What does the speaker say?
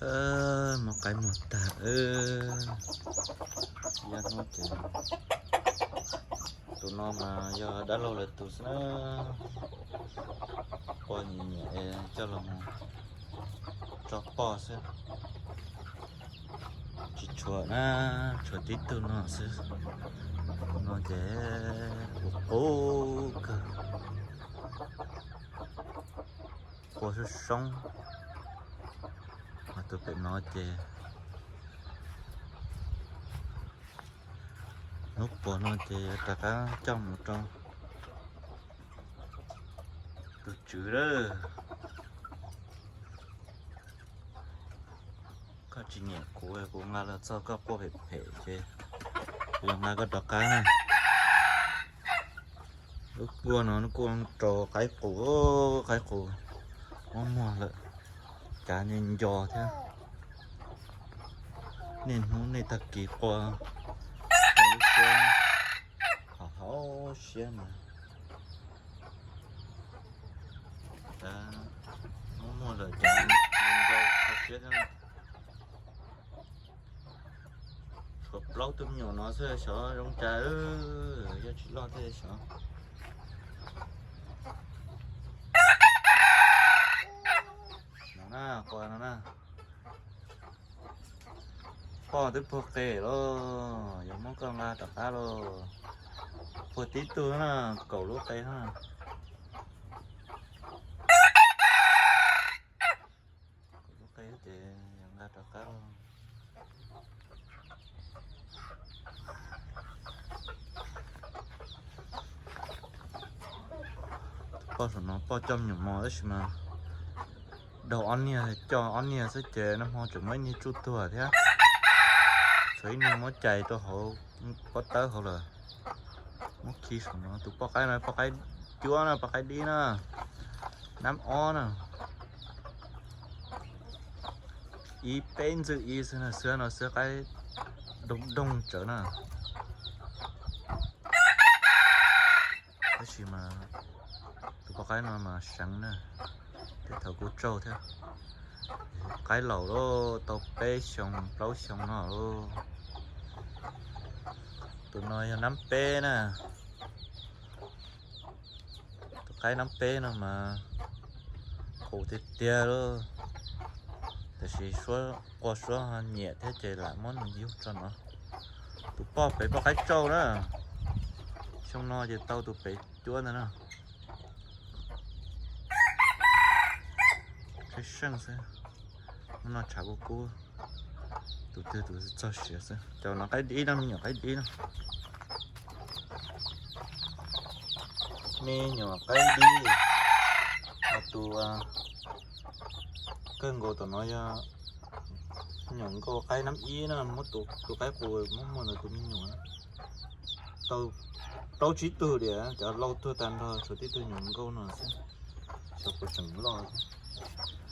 Muab qaib muag tag. Ib hnub ces tus no mas yog dab laug lawv tus xwb na. Poj nyiam nyiam coj los mus tso poj xwb. Tsis tshuav na, tshuav tib tug no xwb. Tus no ces qub qub kawg, qua soob soob. Mas tus pem no ces hnub puas no ces yuav rov qab coj mus rau tus tswv lawm. Koj tsis nyiam kuv, kuv nqa los txog koj quaj phem phem ces kuv yuav nqa koj rov qab na. Lub kuaj no lub kuaj rau qaib qus, qaib qus muab muag lawm, cav nce nco thiab. Niaj hnub niaj tag kis qua, lub siab hauv hauv siab mas muab muag lawm cav nce nco siab thiab. Tshuav plaub tug me nyuam no xwb xyov zoo cas, yog tsis loj thiab xyov. No na, qua no na. Poj twb puag qe lawm, yuav muab koj nqa rov qab lawm. Puag tib tug na, kaum lub qe na. Kaum lub qe ces yuav nqa rov qab lawm. Poj saum no poj coj me nyuam mos tab sis mas daug ob niag, coj ob niag xwb ces nag hmo tseem muab ib niag tsuj tuag thiab. Tshuav ib niag muab cais rau hauv pob tawb hauv lawm. Muab khi saum no, tus poj qaib no poj qaib cuab na, poj qaib dib na, nab ob na. Ib peb ntxwg ib xwb na, xwb no xwb qaib doog doog tsawv na. Tab sis mas tus poj qaib no mas seev na, tej thaum kuj tsaug thiab. Qaib laus lawm, tau peb xyoo plaub xyoo no lawm. Tus no yog nab peb na. Tus qaib nab peb no mas qus tiag tiag lawm, tiam sis qua suab nyiam thiab ces lam muab nws yug tso no. Tus poj pem poj qaib tsaug na, xyoo no ces tau tus pem cuab ntawd na. Qhib seej xwb, hnub no tshav kub kub, tus twg tus txog siav xwb. Cov no qaib dib no, me nyuam qaib dib no. Me nyuam qaib dib, ho tus kawg nkaus tom no yog me nyuam nkauj qaib nab ib na, muab tus qaib qus muab muag ntawd tus me nyuam na. Tau plaub tsib tug diam, cov laus tuag tag nrho, tshuav tib tug nyuam nkauj no xwb. Xyov puas tseem loj.